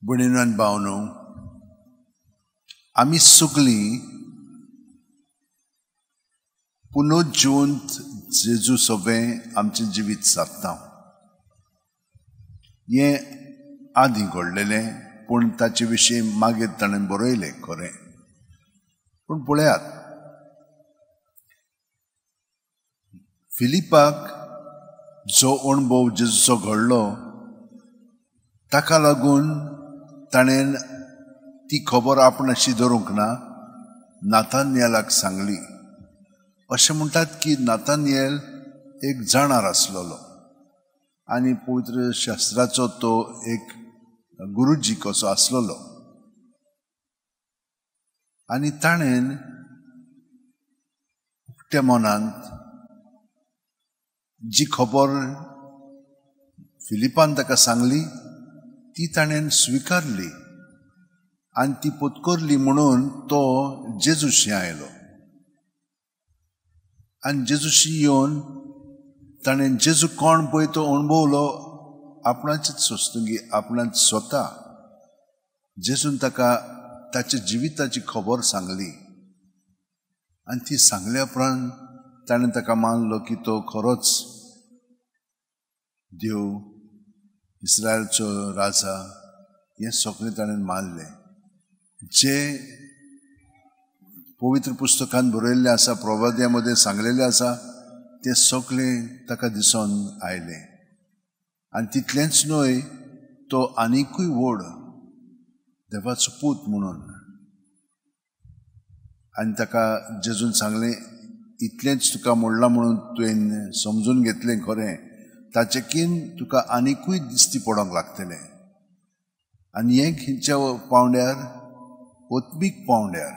भयणीनो आनी भावनो, आमी सगळीं पुनर्जिवंत जेजू सवें आमचें जिवीत सादता. हें आदीं घडलेलें, पूण ताचे विशीं मागीर ताणें बरयलें खरें. पूण पळयात, फिलिपाक जो अणभव जेजूचो घडलो ताका लागून ताणें ती खबर आपणाशी दवरूंक ना, नातानियलाक सांगली. अशें म्हणटात की नातानियल एक जाणार आसलेलो आनी पवित्र शास्त्राचो तो एक गुरुजी कसो आसलेलो आनी ताणें उक्त्या मनांत जी खबर फिलिपान ताका सांगली ती ताणें स्विकारली आनी ती पत्करली. म्हणून तो जेजूशी आयलो आनी जेजूशी येवन ताणें जेजू कोण पळय तो अणभवलो आपणाचेच सोंसतुंगी, आपणाच स्वता. जेजून ताका ताच्या जिविताची खबर सांगली आनी ती सांगल्या उपरांत ताणें ताका मानलो की तो खरोच देव, इस्रायलचो राजा. हें सगळें ताणें मानलें. जे पवित्र पुस्तकान बरयल्लें आसा, प्रवाद्या मदें सांगलेलें आसा, तें सगळें ताका दिसून आयलें. आनी तितलेंच न्हय, तो आनिकूय व्हड देवाचो पूत म्हणून. आनी ताका जेजून सांगलें, इतलेंच तुका म्हणलां म्हणून तुवें समजून घेतलें खरें, ताचें कीन तुका आनिकूय दिश्टी पडोंक लागतलें. आनी हें खंयच्या पावंड्यार? आत्मीक पावंड्यार.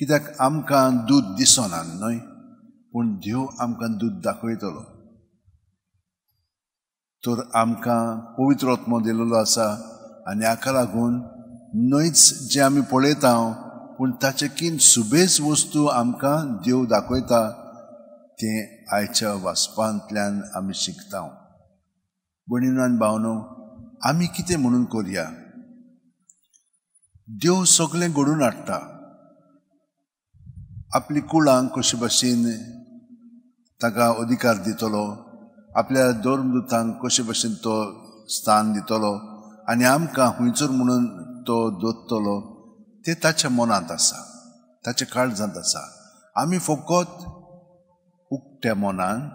कित्याक आमकां दूद दिसना न्हय, पूण देव आमकां दूद दाखयतलो. तर आमकां पवित्र आत्मो दिलेलो आसा आनी हाका लागून न्हयच जें आमी पळयता, पूण ताचे कीन सुबेज वस्तू आमकां देव दाखयता, तें आयच्या वाचपांतल्यान आमी शिकता. भयणीनो आनी भावनो, आमी कितें म्हणून करया? देव सगळें घडून हाडटा. आपली कुळांक कशे भाशेन ताका अधिकार दितलो, आपल्या धर्मदूतांक कशे भाशेन तो स्थान दितलो आनी आमकां खंयसर म्हणून तो दवरतलो, तें ताच्या मनांत आसा, ताच्या काळजांत आसा. आमी फकत उक्त्या मनान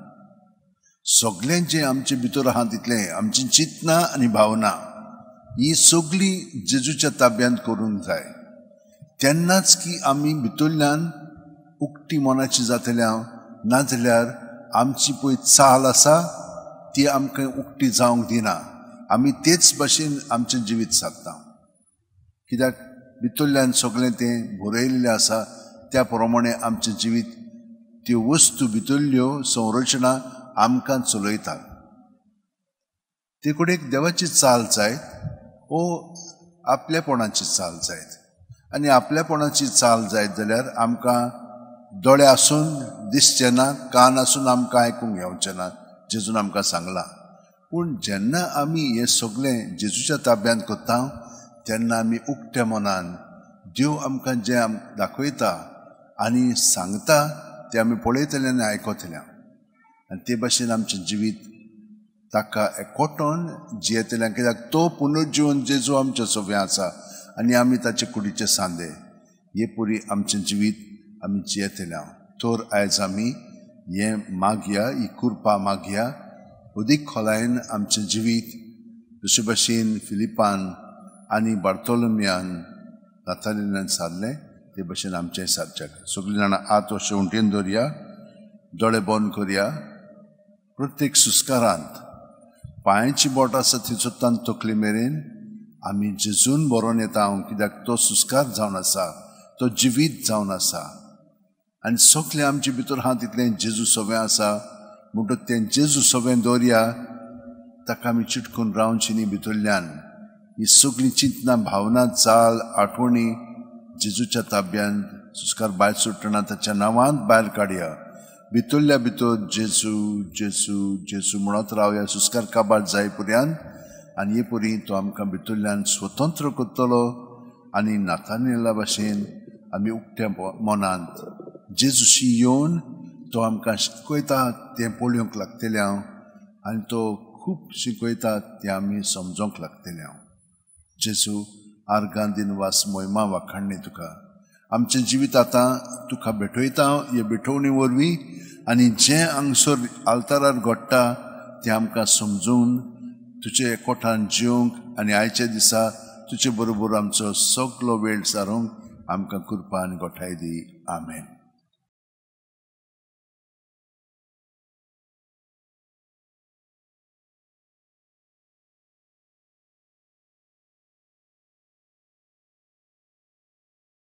सगळें जें आमचे भितर आहा तितलें, आमची चिंतना आनी भावना ही सगळी जेजूच्या ताब्यांत करूंक जाय. तेन्नाच की आमी भितरल्यान उक्ती मनाची जातले. नाजाल्यार आमची पळय चाल आसा ती आमकां उक्ती जावंक दिना. आमी तेच भाशेन आमचें जिवीत सादता. कित्याक भितरल्यान सगळें तें बरयल्लें आसा, त्या प्रमाणे आमचें जिवीत, त्यो वस्तू भितरल्यो संरचना आमकां चलयतात. ते कडेन देवाची चाल जायत वो आपलेपणाची चाल जायत. आनी आपलेपणाची चाल जायत जाल्यार आमकां दोळे आसून दिसचें ना, कान आसून आमकां आयकूंक येवचें ना, जेजून आमकां सांगलां. पूण जेन्ना आमी हें सगळें जेजूच्या ताब्यांत करता, तेन्ना आमी उक्त्या मनान देव आमकां जें दाखयता आनी सांगता तें आमी पळयतले आनी आयकतले आनी ते भाशेन आमचें जिवीत ताका एकवटून जियेतले. कित्याक तो पुनर्जिवन जेजू आमच्या सवें आसा आनी आमी ताचे कुडीचे सांदे. हे पुरी आमचें जिवीत आमी जियेतले. तर आयज आमी हें मागया, ही कृपा मागया, अदीक खोलायेन आमचें जिवीत जशे भाशेन फिलिपान आनी बार्तोलोमियान नातालिनान सारलें ते भाशेन आमचें सारचें. सगळीं जाणां हात अशें उंटेन दवरया, दोळे बंद करया. प्रत्येक सुस्कारांत पांयाची बोट आसा थंयसर तकली मेरेन आमी जेजून बरोवन येता. कित्याक तो सुस्कार जावन आसा, तो जिवीत जावन आसा आनी सगळें आमचे भितर आहा तितलें जेजू सवें आसा. म्हणटकच तें जेजू सवें दवरया, ताका आमी चिटकून रावची न्ही. भितरल्यान ही सगळीं चिंतना, भावना, चाल, आठवणी जेजूच्या ताब्यांत सुस्कार भायर सुट्टना ताच्या नांवांत भायर काडया. भितरल्या भितर जेजू जेजू जेजू म्हणत रावया सुस्कार काबार जाय पर्यंत. आनी हे परी तो आमकां भितरल्यान स्वतंत्र करतलो आनी नातानेला भाशेन आमी उक्त्या मनांत जेजूशी येवन तो आमकां शिकयता तें पळोवंक लागतलें हांव आनी तो खूब शिकयता तें आमी समजोंक लागतलें हांव. जेजू आर्गां दिनवास मोहिमा वाखाणणी तुका. आमचें जिवीत आतां तुका भेटयता हे भेटवणी वरवीं आनी जें हांगसर आल्तारार घडटा तें आमकां समजून तुजे एकवटान जिवंक आनी आयच्या दिसा तुजे बरोबर आमचो सगलो वेळ सारूंक आमकां कृपा आनी गोठाय दी. आमेन.